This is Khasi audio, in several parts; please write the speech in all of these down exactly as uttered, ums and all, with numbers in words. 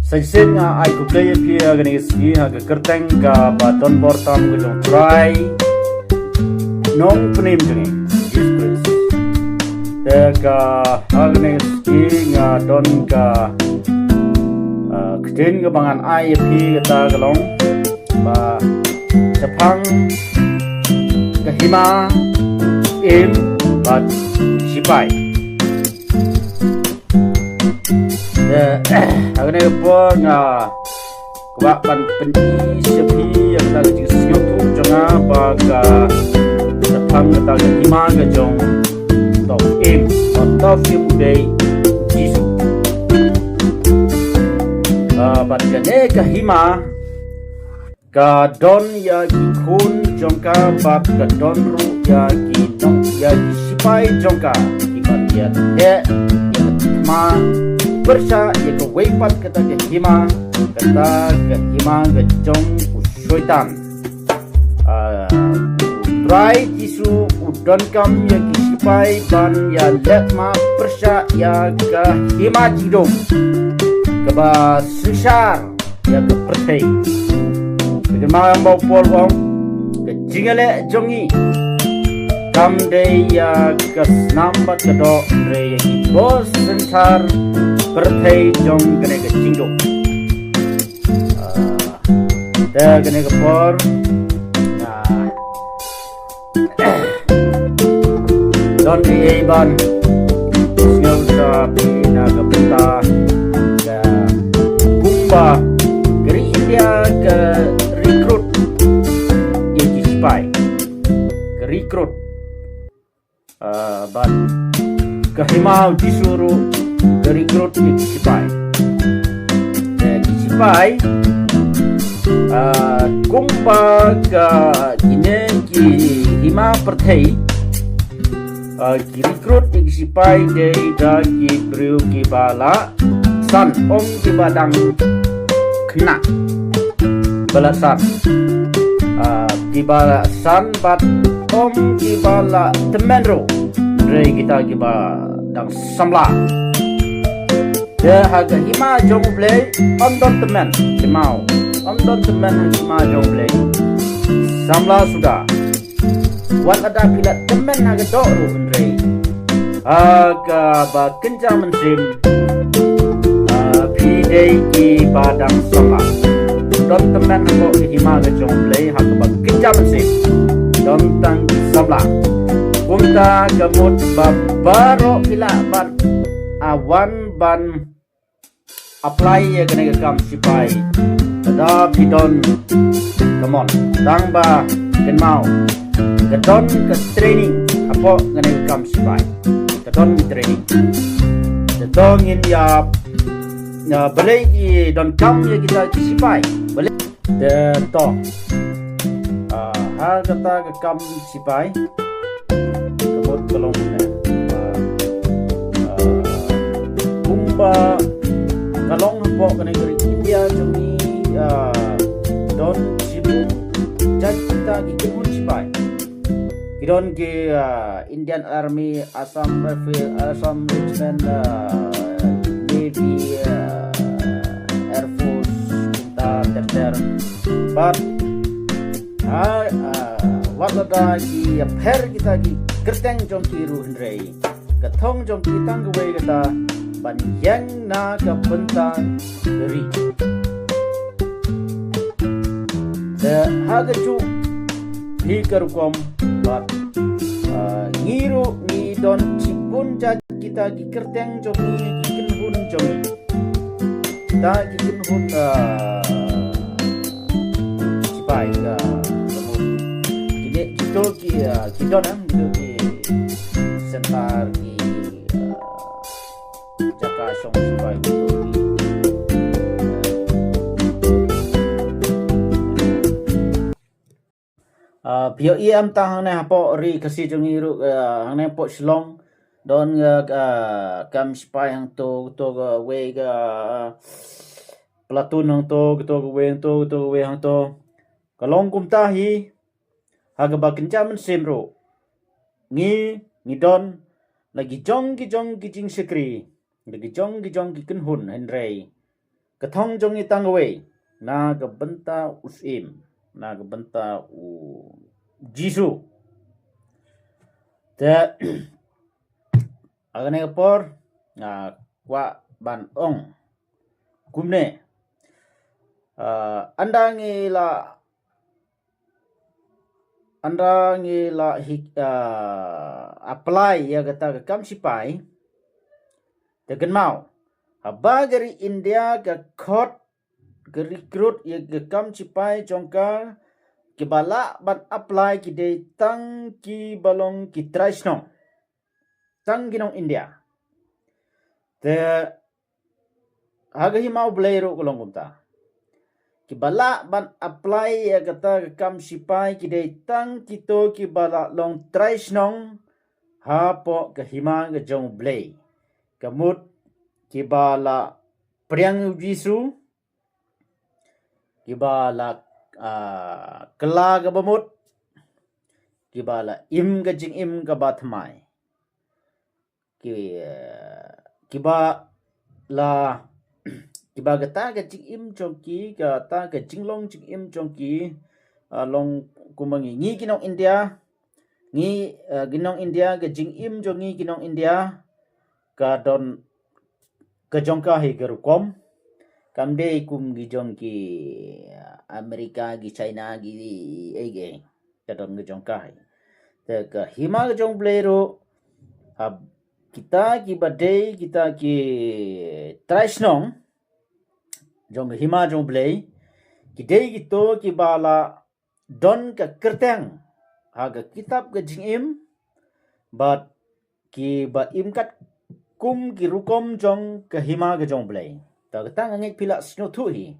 Sa shisien nga ai khublei ïa phi ha kane ka sngi ha ka kyrteng kaba donbor tam ka jong U Trai Nongpynim jong ngi, Jisu Khrist. Te ka ha kane ka sngi nga don ka, ah, ktien kaba ngan ai ïa phi kata ka long ba shaphang ka hima, im bad shipai. Te ha kane ka por nga kwah ban pyni sha phi ïa kata ka jingsngewthuh jong nga ba ka shaphang kata ka hima ka jong uto u im, ba uto u im u dei u Jisu. Ah, bad kane ka hima ka don ïa ki khun jong ka bad ka don ruh ïa ki nong, ïa ki shipai jong ka, kiban ïa teh ïa ka thma pyrshah ïa kawei pat kata ka hima, kata ka hima ka jong u Soitan. Ah, u Trai Jisu u donkam ïa ki shipai ban ïa leh thma pyrshah ïa ka hima jingdum kaba synshar ïa ka pyrthei. Te kynmaw ïa ba u Paul u ong, ka jingïaleh jong ngi kam dei ïa ka snam bad ka doh, hynrei ïa ki bor synshar pyrthei jong kane ka jingdum. Ah, te kane ka por, ah, don ei ei ban sngewthuh ïa phi na ka bynta ka kumba ka ri India ka recruit ïa ki shipai. Ka recruit, ah, bad ka hima u Jisu ruh ka recruit ïa ki shipai. Te ki shipai, ah, kumba ka kine ki hima pyrthei, ah, ki recruit ïa ki shipai dei da ki briew kiba la san, ym kiba dang khynnah, ba la san. Ah, kiba la san bad ym kiba la tymmen ruh, hynrei kita kiba dang samla. Te ha ka hima jong U Blei ym don tymmen, kynmaw, ym don tymmen ha ka hima jong U Blei. Samla suda. Wat lada phi la tymmen ha ka doh ruh, hynrei ha kaba kynja mynsiem, ah, phi dei kiba dang samla. Don tymmen hapoh ka hima ka jong U Blei ha kaba kynja mynsiem. Don tang ki samla. Kumta ka mut ba baroh phi lah ban, ah, wan ban apply ïa kane ka kam shipai. Lada phi don ka mon, tang ba kynmaw, ka don ka training hapoh kane ka kam shipai. Ka don ka training. Te to ngin ïa, ïa balei ki donkam ïa kita ki shipai. Balei Te to, ah, ha kata ka kam shipai, ka mut ka long kumne. Ah, ah, kumba ka long hapoh kane ka ri India jong ngi, ah, don shibun jait kita ki kynhun shipai. Ki don ki, ah, Indian Army, Assam Rifle, Assam Regiment, ah, Navy, ah, Air Force, kumta ter ter. Bad, ah, ah, wat lada ki ïapher kita ki kyrteng jong ki ruh, hynrei ka thong jong ki tang kawei kata, ban ïeng na ka bynta ka ri. Te ha kajuh hi ka rukom bad, ah, ngi ruh ngi don shibun jait kita ki kyrteng jong ngi, ki kynhun jong ngi. Kita ki kynhun, ah, shipai ka, ka mut. Kine kito ki, ah, ki don, em, kito ki centre ki, ah, jaka shong shipai kito ki. Ah, phi ïohi em, tang hangne hapoh ri Khasi jong ngi ruh, ah, hangne hapoh Shillong don, ah, ah, kam shipai hangto, to kawei ka, ah, platoon hangto, to kawei hangto, to kawei hangto. Ka long kumta hi ha kaba kynja mynsiem ruh. Ngi, ngi don la ki jong ki jong ki jingshakri, la ki jong ki jong ki kynhun, hynrei ka thong jong ngi tang kawei, na ka bynta u Syiem, na ka bynta u Jisu. Te ha kane ka por nga kwah ban ong kumne. Ah, ynda ngi la ynda ngi la hi, ah, apply ïa kata ka kam sipai, te kynmaw, haba ka ri India ka khot, ka recruit ïa ka kam sipai jong ka, kiba lah ban apply ki dei tang kiba long ki trai shnong, tang ki nong India. Te ha ka hima U Blei ruh ka long kumta. Kiba lah ban apply ïa kata ka kam sipai ki dei tang kito kiba la long trai shnong hapoh ka hima ka jong U Blei. Ka mut kiba la pdiang ïa u Jisu, kiba la, ah, kylla kaba mut, kiba la im ka jingim kaba thymmai. Ki, eh, kiba la, kiba kata ka jingim jong ki, kata ka jinglong jingim jong ki, ah, long kum ma ngi, ngi ki nong India, ngi, eh, ki nong India, ka jingim jong ngi ki nong India ka don ka jong ka hi ka rukom. Kam dei kum ki jong ki, ah, America, ki China, ki ei ei. Ka don ka jong ka hi. Te ka hima ka jong U Blei ruh, ha kita kiba dei kita ki trai shnong jong ka hima jong U Blei, ki dei kito kiba la don ka kyrteng ha ka kitab ka jingim, bad kiba im katkum ki rukom jong ka hima ka jong U Blei. Te kata nga ngeit phi la sngewthuh hi.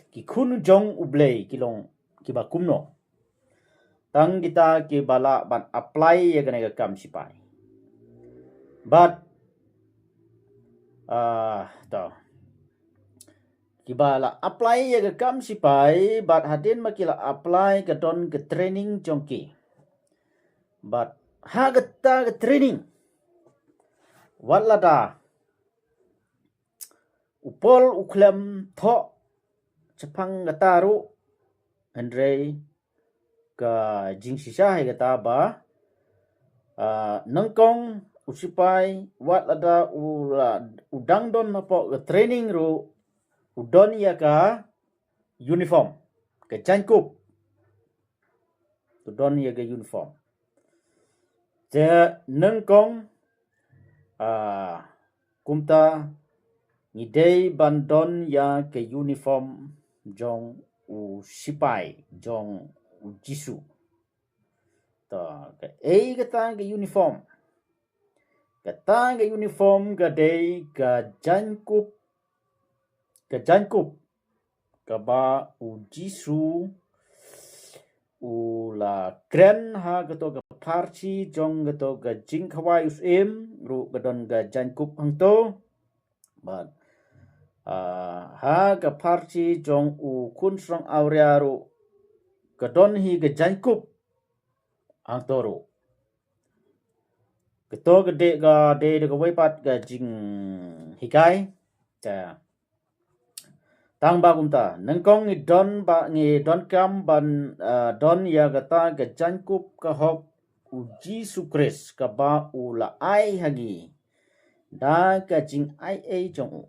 Ki khun jong U Blei ki long kiba kumno. Tang kita kiba lah ban apply ïa kane ka kam sipai. Bad, ah, to. Kiba la apply ïa ka kam sipai, bad hadien ba ki la apply ka don ka training jong ki. Bad ha kata ka training, wat lada u Paul u khlem thoh shaphang kata ruh, hynrei ka jingshisha hi kata ba, ah, nyngkong u sipai, wat lada u la, u dang don hapoh ka training ruh, u don ïa ka uniform, ka jaiñkup. U don ïa ka uniform. Te nyngkong, ah, kumta ngi dei ban don ïa ka uniform jong u sipai jong u Jisu. To, kaei kata ka uniform? Kata ka uniform ka dei ka jaiñkup, ka jaiñkup kaba u Jisu u la kren ha kato ka pharshi jong kato ka jingkhawai u Syiem, ruh ka don ka jaiñkup hangto. Bad, ah, ha ka pharshi jong u khun shnong awria ruh ka don hi ka jaiñkup hangto ruh. Kato ka dei ka dei da kawei pat ka jinghikai. Te tang ba kumta, nyngkong ngi don ba, ngi donkam ban, ah, don ïa kata ka jaiñkup ka hok u Jisu Khrist kaba u la ai ha ngi da ka jingai ei jong u,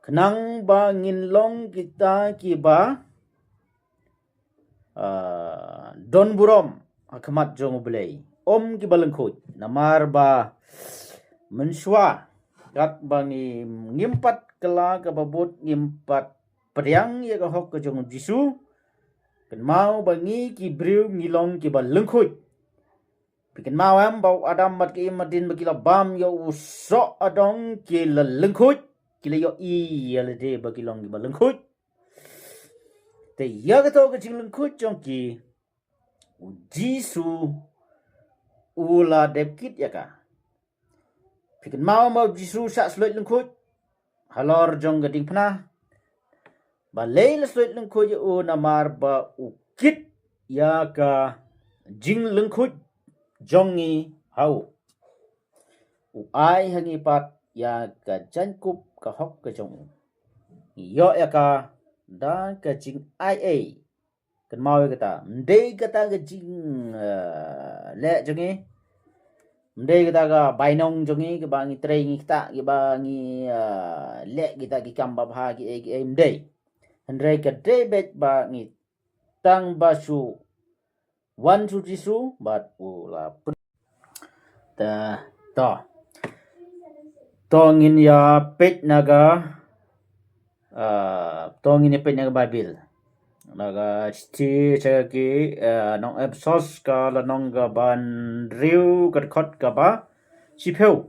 khnang ba ngin long kita kiba, ah, don burom ha khmat jong U Blei, ym kiba lyngkhuid. Namar ba mynshuwa katba ngi, ngim pat kylla kaba bud, ngim pat pdiang ïa ka hok ka jong u Jisu, kynmaw ba ngi ki briew ngi long kiba lyngkhuid. Phi kynmaw em ba u Adam bad ka Im hadien ba ki la bam ïa u soh adong ki la lyngkhuid, ki la ïohi ïa lade ba ki long kiba lyngkhuid. Te ïa kato ka jinglyngkhuid jong ki, u Jisu u la dep kit ïa ka. Phi kynmaw ba u Jisu shah slot lyngkhuid halor jong ka diengphna? Balei la slot lyngkhuid ïa u? Namar ba u kit ïa ka jinglyngkhuid jong ngi ha u. U ai ha ngi pat ïa ka jaiñkup ka hok ka jong u. ïoh ïa ka da ka jingai ei. Kynmaw ïa kata, ym dei kata ka jing, eh, leh jong ngi. Ym dei kata ka bainong jong ngi, kiba ngi trei ngi ktah, kiba ngi, eh, leh kita ki kam babha ki ei ki ei, ym dei. Hynrei ka dei beit ba ngi tang ba shu wan shu Jisu bad u la pyn-, ta, to. To ngin ïa peit na ka, ah, to ngin ïa peit na ka Baibl. Na ka shithi sha ki, ah, nong Ephesos ka lynnong kaba hynriew ka dkhot kaba shiphew.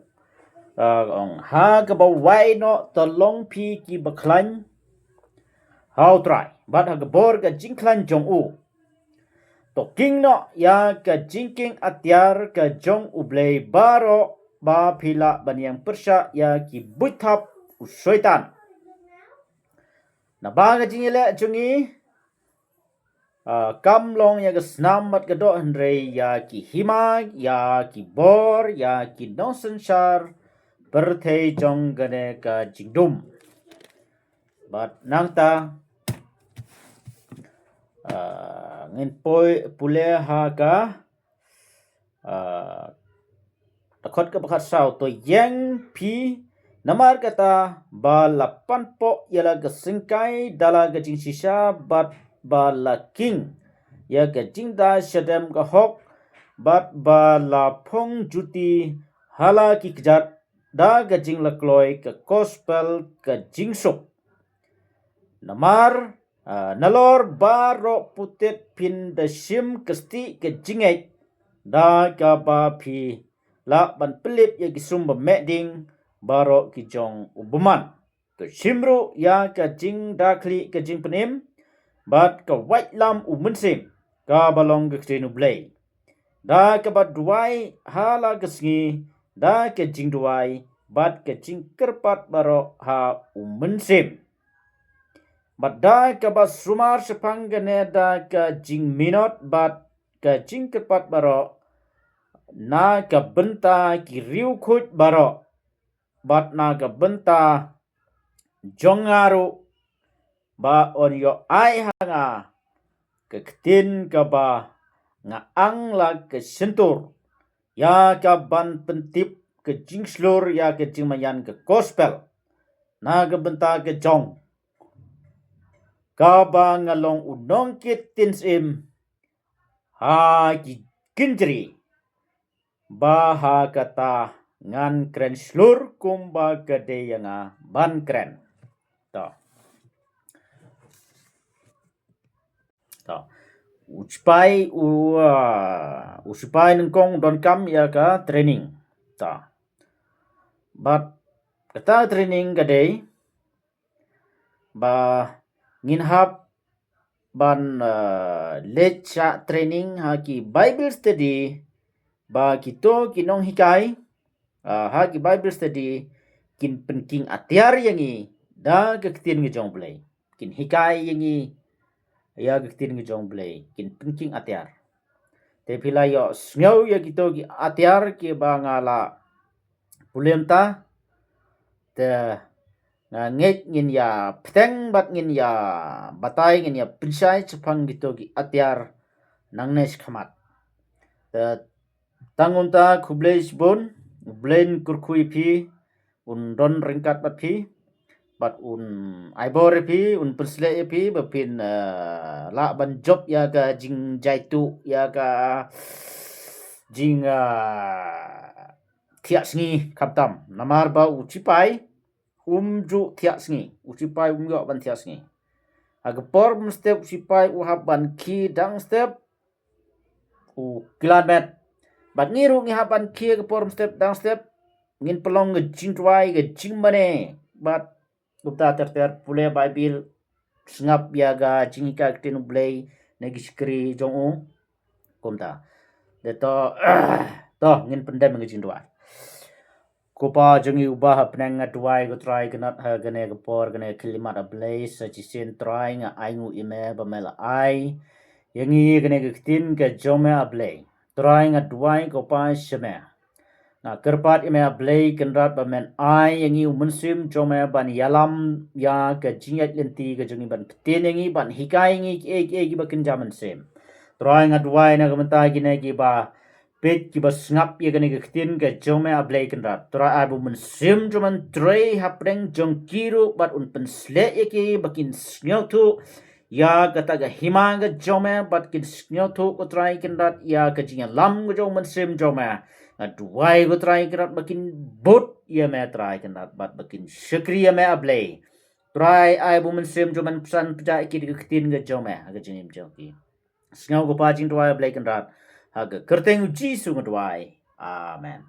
Ah, ong, ha kaba wai noh to long phi kiba khlaiñ ha U Trai bad ha ka bor ka jingkhlaiñ jong u. To king noh ïa ka jingking atiar ka jong U Blei baroh ba phi lah ban ïeng pyrshah ïa ki buit thap u Soitan. Naba ka jingïaleh jong ngi, ah, kam long ïa ka snam bad ka doh, hynrei ïa ki hima, ïa ki bor, ïa ki nongsynshar pyrthei jong kane ka jingdum. Bad nangta, ah, ngin poi pule ha ka, ah, dkhot kaba khatsaw, to ïeng phi namar kata ba la panpoh ïa la ka syngkai da la ka jingshisha bad ba la king ïa ka jingda shadem ka hok bad ba la phong juti ha la ki kjat da ka jinglakloi ka gospel ka jingsuk. Namar, ah, nalor baroh putit phin da shim kstieh ka jingngeit da kaba phi lah ban pynlip ïa ki sum ba meh ding baroh ki jong u bymman. To shim ruh ïa ka jingda khlieh ka jingpynim bad ka waitlam u mynsiem kaba long ka ktien U Blei. Da kaba duwai ha la ka sngi da ka jingduwai bad ka jingkyrpad baroh ha u mynsiem. Bad da kaba sumar shaphang kane da ka jingminot bad ka jingkyrpad baroh na ka bynta ki riewkhuid baroh bad na ka bynta jong nga ruh ba un ïoh ai ha nga ka ktien kaba nga ang la ka shyntur ïa ka ban pyntip ka jingshlur ïa ka jingmaïan ka gospel na ka bynta ka jong kaba nga long u nongkit ktien syiem ha ki kynjri ba ha kata ngan kren shlur kumba ka dei ïa nga ban kren. To. To. U sipai u, ah, u sipai nyngkong u donkam ïa ka training. To. Bad kata training ka dei ba ngin hap ban, ah, leit shah training ha ki Bible study ba kito ki nonghikai, ah, ha ki Bible study kin pynking atiar ïa ngi da ka ktien ka jong U Blei. Kin hikai ïa ngi ïa ka ktien ka jong U Blei, kin pynking atiar. Te phi la ïohsngew ïa kito ki atiar kiba nga la pule mynta. Te nga ngeit ngin ïa bteng bad ngin ïa batai, ngin ïa pynshai shaphang kito ki atiar nangne shakhmat. Te tang kumta, khublei shibun, U Blei un kyrkhu ïa phi, un don ryngkat bad phi, bad un ai bor ïa phi, un pynshlur ïa phi ba phin, eh, lah ban jop ïa ka jingjaituh, ïa ka jing, eh, thiah sngi khamtam. Namar ba u sipai um ju thiah sngi, u sipai um ïoh ban thiah sngi. Ha ka por mynstep u sipai u hap ban khie dang step u kylliang met. Bad ngi ruh ngi hap ban khie ha ka por mynstep dang step, ngin pynlong ka jingduwai, ka jingmane. Bad kumta ter ter, pule Baibl, sngap ïa ka jinghikai ktien U Blei na ki shakri jong u. Kumta. Te to, to ngin pyndem ka jingduwai. Ko Pa jong ngi uba ha bneng, nga duwai ko Trai, kynnoh ha kane ka por, kane ka khyllipmat, A Blei, sa shisien Trai nga ainguh ïa me ba me la ai ïa ngi kane ka ktien ka jong me, A Blei. Trai nga duwai ko Pa sha me Nga kyrpad ïa me, A Blei Kynrad, ba men ai ïa ngi u Mynsiem jong me ban ïalam ïa ka jingïaid lynti ka jong ngi, ban bteng ïa ngi, ban hikai ïa ngi kiei kiei kiba kynja mynsiem. Trai, nga duwai na ka bynta kine kiba peit, kiba sngap ïa kane ka ktien ka jong me, A Blei Kynrad. Trai, ai ba u Mynsiem jong me un trei hapdeng jong ki ruh, bad un pynshlur ïa ki ba kin sngewthuh ïa kata ka hima ka jong me, bad kin sngewthuh, ko Trai Kynrad, ïa ka jingïalam ka jong u Mynsiem jong me. Nga duwai, ko Trai Kynrad, ba kin bud ïa me, Trai Kynrad, bad ba kin shakri ïa me, A Blei. Trai, ai ba u Mynsiem jong me un pynsan pynjah ïa ki da ka ktien ka jong me ha ka jingim jong ki. Sngew ko Pa jingduwai, A Blei Kynrad. Ha ka kyrteng u Jisu nga duwai. Amen.